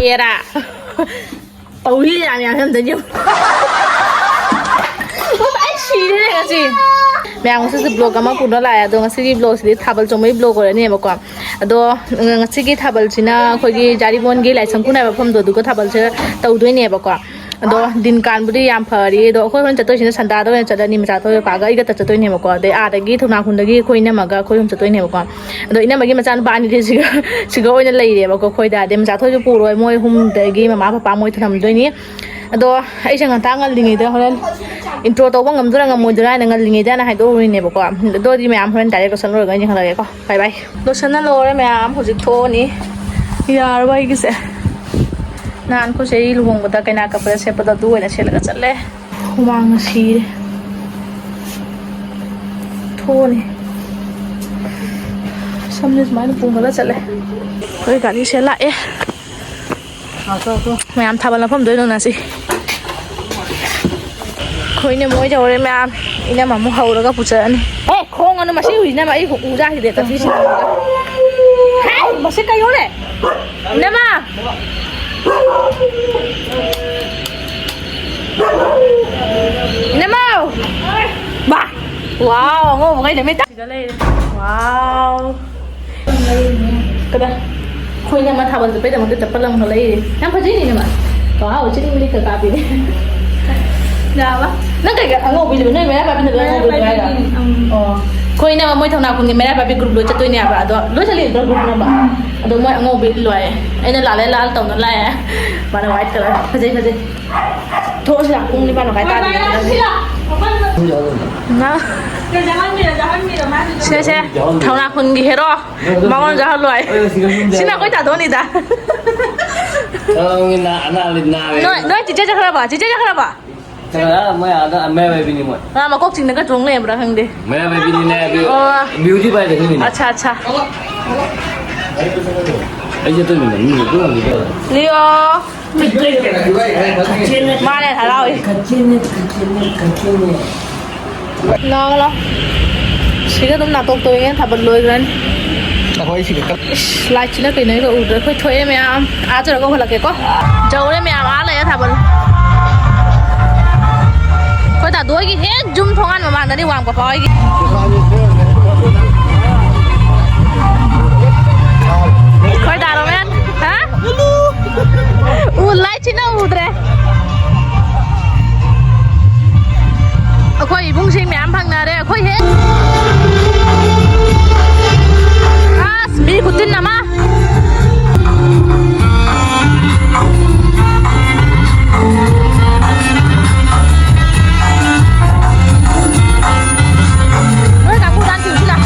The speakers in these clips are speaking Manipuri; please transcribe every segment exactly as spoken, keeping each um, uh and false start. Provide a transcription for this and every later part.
ꯑꯦꯔꯥ꯫ ꯇꯧꯔꯤ ꯌꯥꯝ ꯌꯥꯝ ꯌꯥꯝꯗꯅꯤ꯫ ꯑꯩ ꯁꯤꯔꯦ ꯉꯁꯤ꯫ ꯃꯌꯥꯝ, ꯉꯁꯤꯁꯦ vlog ꯑꯃ ꯄꯨꯔ ꯂꯥꯛꯑꯦ꯫ ꯑꯗꯣ ꯉꯁꯤꯒꯤ vlogꯁꯤꯗꯤ ꯊꯥꯕꯜ ꯆꯣꯡꯕꯒꯤ vlog ꯑꯣꯏꯔꯅꯦꯕꯀꯣ꯫ ꯑꯗꯣ ꯉꯁꯤꯒꯤ ꯊꯥꯕꯜꯁꯤꯅ ꯑꯩꯈꯣꯏꯒꯤ ꯖꯥꯔꯤꯕꯣꯟꯒꯤ ꯂꯥꯏꯁꯪ ꯈꯨꯟ ꯍꯥꯏꯕ ꯃꯐꯝꯗꯣ, ꯑꯗꯨꯒ ꯊꯥꯕꯜꯁꯦ ꯇꯧꯗꯣꯏꯅꯦꯕꯀꯣ꯫ ꯑꯗꯣ ꯗꯤꯟ ꯀꯥꯟꯕꯨꯗꯤ ꯌꯥꯝ ꯐꯔꯤ꯫ ꯑꯗꯣ ꯑꯩꯈꯣꯏ ꯍꯣꯔꯦꯟ ꯆꯠꯇꯣꯏꯁꯤꯅ ꯁꯟꯗꯥꯗ ꯑꯣꯏꯅ ꯆꯠꯂꯅꯤ꯫ ꯃꯆꯥꯊꯣꯏ ꯄꯥꯒ ꯑꯩꯒ ꯆꯠꯇꯣꯏꯅꯦꯕꯀꯣ꯫ ꯑꯗꯩ ꯑꯥꯗꯒꯤ ꯊꯧꯅꯥꯈꯨꯟꯗꯒꯤ ꯑꯩꯈꯣꯏ ꯏꯅꯝꯃꯒ ꯑꯩꯈꯣꯏ ꯑꯍꯨꯝ ꯆꯠꯇꯣꯏꯅꯦꯕꯀꯣ꯫ ꯑꯗꯣ ꯏꯅꯝꯃꯒꯤ ꯃꯆꯥꯅꯨꯄꯥ ꯑꯅꯤꯗꯤ ꯁꯤꯒ, ꯁꯤꯒ ꯑꯣꯏꯅ ꯂꯩꯔꯦꯕꯀꯣ ꯑꯩꯈꯣꯏꯗ꯫ ꯑꯗꯩ ꯃꯆꯥꯊꯣꯏꯁꯨ ꯄꯨꯔꯣꯏ, ꯃꯣꯏ ꯑꯍꯨꯝꯗꯒꯤ ꯃꯃꯥ ꯄꯄꯥ ꯃꯣꯏ ꯊꯅꯝꯗꯣꯏꯅꯤ꯫ ꯑꯗꯣ ꯑꯩꯁꯦ ꯉꯟꯇꯥ ꯉꯜꯂꯤꯉꯩꯗ ꯍꯣꯔꯦꯟ intro ꯇꯧꯕ ꯉꯝꯗꯣꯏꯔꯥ ꯉꯝꯃꯣꯏꯗꯣꯏꯔꯥ ꯍꯥꯏꯅ ꯉꯜꯂꯤꯉꯩꯗ ꯍꯥꯏꯅ ꯍꯥꯏꯗꯣꯛꯎꯔꯤꯅꯦꯕꯀꯣ꯫ ꯑꯗꯨꯗꯤ ꯃꯌꯥꯝ ꯍꯣꯔꯦꯟ direct ꯂꯣꯏꯁꯟ ꯂꯣꯏꯔꯒ ꯌꯦꯡꯍꯜꯂꯒꯦꯀꯣ꯫ Bye bye꯫ ꯂꯣꯏꯁꯟꯅ ꯂꯣꯏꯔꯦ ꯃꯌꯥꯝ, ꯍꯧꯖꯤꯛ ꯊꯣꯛꯑꯅꯤ꯫ ꯌꯥꯔꯕ ꯑꯩꯒꯤꯁꯦ? ꯅꯍꯥꯟ ꯑꯩꯈꯣꯏ ꯆꯦ ꯂꯨꯍꯣꯡꯕꯗ ꯀꯩꯅꯥ ꯀꯞꯄꯗ ꯁꯦꯠꯄꯗꯣ ꯑꯗꯨ ꯑꯣꯏꯅ ꯁꯦꯠꯂꯒ ꯆꯠꯂꯦ꯫ ꯍꯨꯃꯥꯡꯅ ꯁꯤꯔꯦ꯫ ꯊꯣꯛꯑꯅꯤ꯫ ꯁꯝꯁꯦ ꯁꯨꯃꯥꯏꯅ ꯄꯨꯡꯈꯠꯂ ꯆꯠꯂꯦ꯫ ꯑꯩꯈꯣꯏ ꯒꯥꯔꯤꯁꯦ ꯂꯥꯛꯑꯦ꯫ ꯃꯌꯥꯝ ꯊꯥꯕꯜ ꯃꯐꯝꯗ ꯑꯣꯏꯅ ꯎꯅꯁꯤ꯫ ꯑꯩꯈꯣꯏꯅ ꯃꯣꯏ ꯇꯧꯔꯦ ꯃꯌꯥꯝ꯫ ꯏꯅꯝꯃ ꯑꯃꯨꯛ ꯍꯧꯔꯒ ꯄꯨꯆꯔꯅꯤ꯫ ꯑꯦ, ꯈꯣꯡꯉꯅꯨ, ꯃꯁꯤ ꯍꯨꯏꯁꯤꯅ ꯑꯩ ꯎꯖꯥꯁꯤꯗ ꯇꯥꯊꯤꯁꯤ꯫ ꯍꯥꯏ, ꯃꯁꯤ ꯀꯩꯅꯣꯅꯦ? ꯏꯅꯝꯃ! ꯏꯅꯝꯃ! ꯕꯥ! ꯋꯥꯎ, ꯑꯉꯧꯕ ꯉꯩꯗ ꯃꯤꯠ ꯇ-, ꯁꯤꯗ ꯂꯩꯔꯦ꯫ ꯋꯥꯎ! ꯀꯗꯥ? ꯑꯩꯈꯣꯏꯅ ꯑꯃ ꯊꯥꯕꯜ ꯆꯠꯄꯩꯗꯃꯛꯇ ꯆꯠꯄ ꯂꯝ ꯑꯃ ꯂꯩꯔꯦ꯫ ꯌꯥꯝ ꯐꯖꯩꯅꯦ, ꯏꯅꯝꯃ꯫ ꯋꯥꯎ, ꯆꯤꯡ ꯂꯤꯛꯀ ꯀꯥꯕꯤꯅꯦ꯫ ꯌꯥꯕ? ꯅꯪ ꯀꯩꯒꯤ ꯑꯉꯧꯕꯤꯗꯨꯕꯨ ꯅꯣꯏ ꯃꯩꯔꯥ ꯄꯥꯏꯕꯤꯅ ꯂꯣꯏ ꯑꯉꯧꯕꯤꯗꯨ ꯍꯥꯏꯔꯣ? ꯎꯝ꯫ ꯑꯣ꯫ ꯑꯩꯈꯣꯏꯅ ꯃꯣꯏ ꯊꯧꯅꯥ ꯈꯨꯟꯒꯤ ꯃꯩꯔꯥ ꯄꯥꯏꯕꯤ group ꯂꯣꯏ ꯆꯠꯇꯣꯏꯅꯦꯕ꯫ ꯑꯗꯣ ꯂꯣꯏ ꯆꯠꯂꯤ ꯅꯠꯇ꯭ꯔꯣ group ꯄꯨꯝꯅꯃꯛ? ꯑꯗꯣ ꯃꯣꯏ ꯑꯉꯧꯕꯤ ꯂꯣꯏꯔꯦ꯫ ꯑꯩꯅ ꯂꯥꯜꯂꯦ ꯂꯥꯜ ꯇꯧꯅ ꯂꯥꯛꯑꯦ꯫ ꯃꯥꯅ white colour꯫ ꯐꯖꯩ, ꯐꯖꯩ꯫ ꯊꯣꯛꯑꯁꯤꯔꯥ? ꯄꯨꯡ ꯅꯤꯄꯥꯟ ꯃꯈꯥꯏ ꯇꯥꯗ꯭ꯔꯤ꯫ ꯉꯥ꯫ ꯁꯦ, ꯁꯦ꯫ ꯊꯧꯅꯥ ꯈꯨꯟꯒꯤ hero꯫ ꯃꯉꯣꯟ ꯆꯥꯍꯜꯂꯣ ꯍꯥꯏ꯫ ꯁꯤꯅ ꯑꯩꯈꯣꯏ ꯇꯥꯗꯣꯟꯅꯤꯗ꯫ ꯅꯣꯏ, ꯅꯣꯏ ꯆꯤꯆꯦ ꯆꯠꯈ꯭ꯔꯕꯣ? ꯆꯤꯆꯦ ꯆꯠꯈ꯭ꯔꯕꯣ? ꯆꯠꯈ꯭ꯔ ꯃꯣꯏ ꯑꯥꯗ ꯃꯌꯥꯏ ꯄꯥꯏꯕꯤꯅꯤ ꯃꯣꯏ꯫ ꯃꯥ ꯃꯀꯣꯛ ꯆꯤꯡꯅꯒ ꯆꯣꯡ ꯂꯩꯔꯝꯕ꯭ꯔꯥ ꯈꯪꯗꯦ꯫ ꯃꯌꯥꯏ ꯄꯥꯏꯕꯤꯅꯤꯅꯦ ꯍꯥꯏꯕꯤ꯫ ꯑꯣ꯫ Beauty ꯄꯥꯏꯗ ꯈꯪꯉꯤꯅꯦ꯫ ꯑꯠꯆꯥ, ꯑꯠꯆꯥ꯫ ꯑꯩ ꯆꯠꯇꯣꯏꯅꯦ, ꯃꯤ ꯂꯣꯏ ꯇꯣꯛꯑꯝꯒꯦ ꯇꯧꯔꯦ꯫ ꯂꯤꯑꯣ꯫ ꯃꯥꯅꯦ ꯍꯔꯥꯎꯏ꯫ ꯂꯥꯎ, ꯂꯥꯎ꯫ ꯁꯤꯒ ꯑꯗꯨꯝ ꯅꯥꯇꯣꯛ ꯇꯧꯔꯤꯉꯩ ꯊꯥꯕꯜ ꯂꯣꯏꯈ꯭ꯔꯅꯤ꯫ ꯏꯁ, ꯂꯥꯏꯠꯁꯤꯅ ꯀꯩꯅꯣ ꯑꯩꯒ ꯎꯗ꯭ꯔꯦ꯫ ꯑꯩꯈꯣꯏ ꯊꯣꯛꯑꯦ ꯃꯌꯥꯝ꯫ ꯑꯥ ꯆꯠꯂꯒ ꯍꯜꯂꯛꯀꯦꯀꯣ꯫ ꯌꯧꯔꯦ ꯃꯌꯥꯝ, ꯑꯥ ꯂꯩꯔꯦ ꯊꯥꯕꯜ꯫ ꯑꯩꯈꯣꯏ ꯗꯥꯗꯣ ꯍꯣꯏꯒꯤ ꯍꯦꯛ ꯌꯨꯝ ꯊꯣꯡꯒꯥꯟ ꯃꯃꯥꯡꯗꯅꯤ, ꯋꯥꯡ ꯄꯥꯄꯥ ꯍꯣꯏꯒꯤ꯫ ꯑꯩꯈꯣꯏ ꯗꯥ ꯔꯣꯃꯦꯟ꯫ ꯍꯥ? ꯎ, ꯂꯥꯏꯠꯁꯤꯅ ꯎꯗ꯭ꯔꯦ꯫ ꯑꯩꯈꯣꯏ ꯏꯕꯨꯡꯁꯤꯡ ꯃꯌꯥꯝ ꯐꯪꯅꯔꯦ꯫ ꯑꯩꯈꯣꯏ ꯍꯦꯛ, ꯑꯁ, ꯃꯤ ꯈꯨꯆꯤꯟ ꯑꯃ꯫ ꯅꯣꯏ ꯀꯥꯡꯕꯨ ꯗꯥꯟꯁ ꯇꯧꯁꯤ ꯂꯥꯎ꯫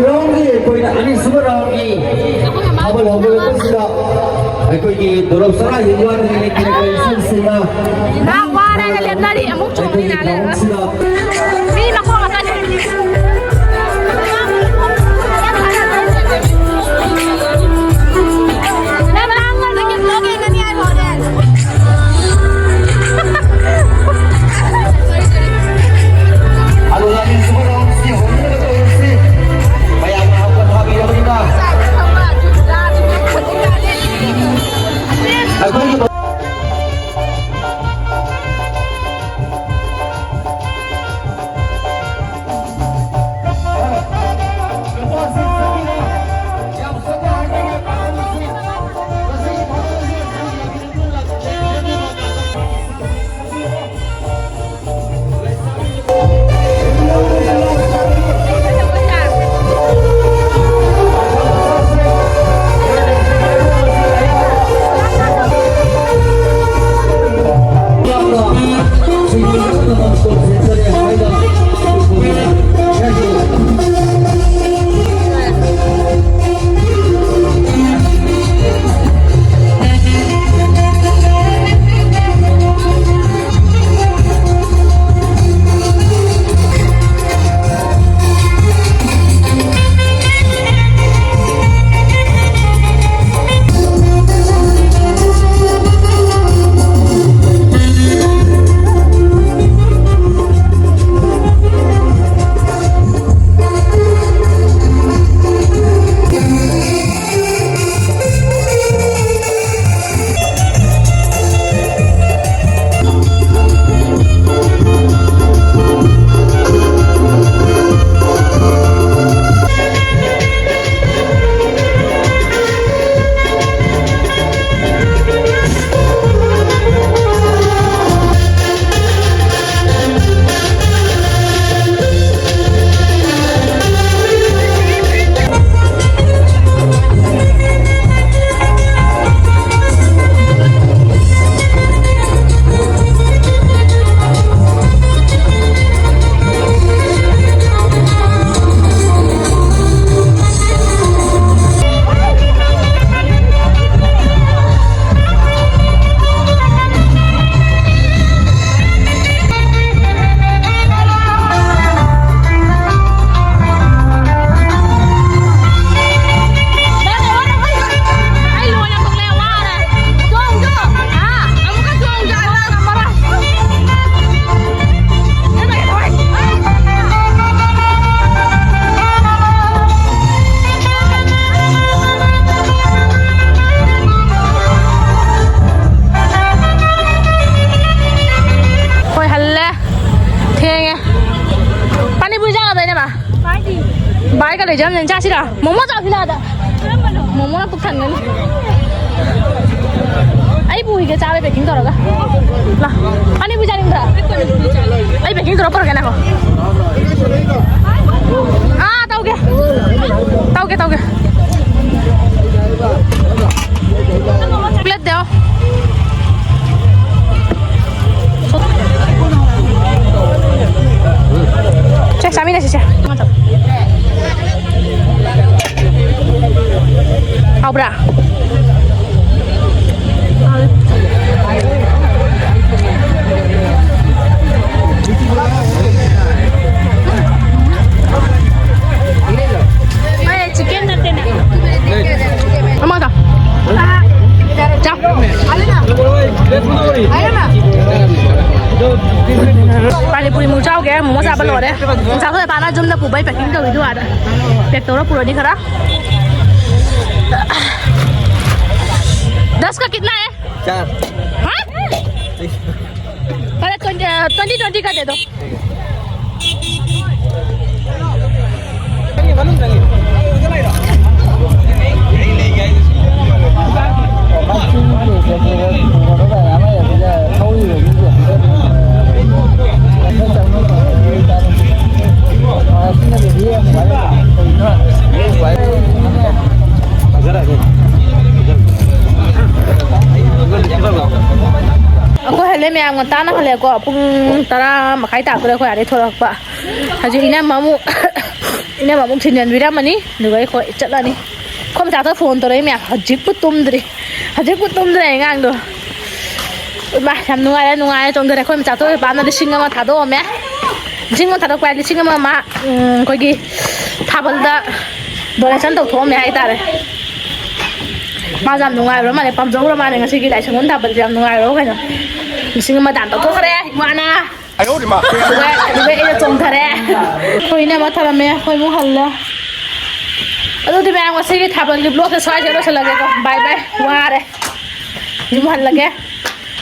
ꯔꯥꯎꯟꯒꯤ ꯑꯩꯈꯣꯏꯅ ꯑꯅꯤꯁꯨꯕ ꯔꯥꯎꯟꯒꯤ ꯊꯥꯕꯜ ꯍꯧꯒꯠꯂꯛꯄꯁꯤꯗ ꯑꯩꯈꯣꯏꯒꯤ ꯗꯣꯂꯣꯞ ꯆꯔꯥ ꯍꯤꯡꯒꯣꯜꯒꯤ ꯂꯩꯀꯥꯏ ꯏꯆꯤꯟꯁꯤꯡꯅ ꯉꯥꯏꯍꯥꯛ ꯋꯥꯔꯒ ꯂꯦꯞꯅꯔꯤ, ꯑꯃꯨꯛ ꯆꯣꯡꯃꯤꯟꯅꯔꯦ꯫ ꯃꯤ ꯃꯈꯣꯡ ꯉꯥꯛꯇꯅꯦ꯫ ꯑꯗꯨꯅ ꯑꯅꯤꯁꯨꯕ ꯔꯥꯎꯟꯁꯤ ꯍꯧꯅꯕ ꯇꯧꯔꯁꯤ꯫ ꯃꯌꯥꯝꯅ ꯍꯧꯒꯠ ꯊꯥꯕꯤꯔꯕꯅꯤꯅ ꯑꯩꯈꯣꯏꯒꯤ ꯄꯥꯏꯒ ꯂꯩꯖꯝꯅꯦ, ꯆꯥꯁꯤꯔꯥ? ꯃꯣꯃꯣ ꯆꯥꯎꯁꯤꯔꯥ ꯑꯗ? ꯃꯣꯃꯣꯅ ꯄꯨꯛ ꯊꯟꯒꯅꯤ꯫ ꯑꯩ ꯄꯨꯒꯦ ꯆꯥꯕꯩ packing ꯇꯧꯔꯒ꯫ ꯂꯥ, ꯑꯅꯤꯕꯨ ꯆꯥꯅꯤꯡꯕ꯭ꯔꯥ? ꯑꯩ packing ꯇꯧꯔ ꯄꯨꯔꯛꯀꯦ ꯉꯥꯏꯈꯣ꯫ ꯑꯥ, ꯇꯧꯒꯦ꯫ ꯇꯧꯒꯦ, ꯇꯧꯒꯦ꯫ Plate ꯗꯣ꯫ ꯁꯦ, ꯆꯥꯃꯤꯟꯅꯁꯤ, ꯁꯦ꯫ ꯍꯥꯎꯕ꯭ꯔꯥ? ꯑꯦ, chicken ꯅꯠꯇꯦꯅꯦ꯫ ꯑꯃꯒ꯫ ꯆꯥꯎ꯫ ꯄꯥꯅꯤꯄꯨꯔꯤ ꯃꯨꯛ ꯆꯥꯎꯒꯦ, ꯃꯣꯃꯣ ꯆꯥꯕ ꯂꯣꯏꯔꯦ꯫ ꯃꯨꯛ ꯆꯥꯊꯣꯛꯑꯦ, ꯄꯥꯅ ꯌꯨꯝꯗ ꯄꯨꯕꯩ packing ꯇꯧꯔꯤꯗꯨ ꯑꯥꯗ꯫ Pack ꯇꯧꯔ ꯄꯨꯔꯅꯤ ꯈꯔ꯫ दस का कितना है? चार। हाँ? अरे, ट्वेंटी, ट्वेंटी, ट्वेंटी का दे दो। ꯑꯩꯈꯣꯏ ꯍꯜꯂꯦ ꯃꯌꯥꯝ, ꯉꯟꯇꯥꯅ ꯍꯜꯂꯦꯀꯣ꯫ ꯄꯨꯡ ꯇꯔꯥ ꯃꯈꯥꯏ ꯇꯥꯛꯄꯗ ꯑꯩꯈꯣꯏ ꯑꯥꯗꯩ ꯊꯣꯛꯂꯛꯄ꯫ ꯍꯧꯖꯤꯛ ꯏꯅꯝꯃ ꯑꯃꯨꯛ, ꯏꯅꯝꯃ ꯑꯃꯨꯛ ꯊꯤꯟꯖꯟꯕꯤꯔꯝꯃꯅꯤ, ꯑꯗꯨꯒ ꯑꯩꯈꯣꯏ ꯆꯠꯂꯅꯤ꯫ ꯑꯩꯈꯣꯏ ꯃꯆꯥꯗꯣ phone ꯇꯧꯔꯛꯏ ꯃꯌꯥꯝ, ꯍꯧꯖꯤꯛꯄꯨ ꯇꯨꯝꯗ꯭ꯔꯤ, ꯍꯧꯖꯤꯛꯄꯨ ꯇꯨꯝꯗ꯭ꯔꯦ ꯑꯉꯥꯡꯗꯣ꯫ ꯏꯃꯥ, ꯌꯥꯝ ꯅꯨꯡꯉꯥꯏꯔꯦ, ꯅꯨꯡꯉꯥꯏꯔꯦ, ꯆꯣꯡꯊꯔꯦ꯫ ꯑꯩꯈꯣꯏ ꯃꯆꯥ ꯇꯣꯏꯕ ꯄꯥꯝꯅ ꯂꯤꯁꯤꯡ ꯑꯃ ꯊꯥꯗꯣꯛꯑꯝꯃꯦ꯫ ꯂꯤꯁꯤꯡ ꯑꯃ ꯊꯥꯗꯣꯛꯄ ꯍꯥꯏ, ꯂꯤꯁꯤꯡ ꯑꯃ ꯃꯥ, ꯎꯝ, ꯑꯩꯈꯣꯏꯒꯤ ꯊꯥꯕꯜꯗ donation ꯇꯧꯊꯣꯛꯑꯝꯃꯦ ꯍꯥꯏꯇꯥꯔꯦ꯫ ꯃꯥꯁꯨ ꯌꯥꯝ ꯅꯨꯡꯉꯥꯏꯔꯨꯔ ꯃꯥꯜꯂꯦ, ꯄꯥꯝꯖꯧꯔ ꯃꯥꯜꯂꯦ꯫ ꯉꯁꯤꯒꯤ ꯂꯥꯏꯁꯪ ꯕꯣꯟ ꯊꯥꯕꯜꯁꯦ ꯌꯥꯝ ꯅꯨꯡꯉꯥꯏꯔꯨꯔ ꯀꯩꯅꯣ꯫ ꯂꯤꯁꯤꯡ ꯑꯃ ꯗꯥꯟ ꯇꯧꯊꯣꯛꯈ꯭ꯔꯦ ꯏꯃꯥꯅ꯫ ꯑꯗꯨꯒ, ꯑꯗꯨꯒ ꯑꯩꯅ ꯆꯣꯡꯊꯔꯦ꯫ ꯑꯩꯈꯣꯏ ꯏꯅꯝꯃ ꯊꯔꯝꯃꯦ, ꯑꯩꯈꯣꯏ ꯑꯃꯨꯛ ꯍꯜꯂꯦ꯫ ꯑꯗꯨꯗꯤ ꯃꯌꯥꯝ, ꯉꯁꯤꯒꯤ ꯊꯥꯕꯜꯒꯤ vlogꯁꯦ ꯁ꯭ꯋꯥꯏꯗ ꯂꯣꯏꯁꯤꯜꯂꯒꯦꯀꯣ꯫ Bye bye, ꯋꯥꯔꯦ꯫ ꯌꯨꯝ ꯍꯜꯂꯒꯦ꯫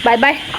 Bye bye꯫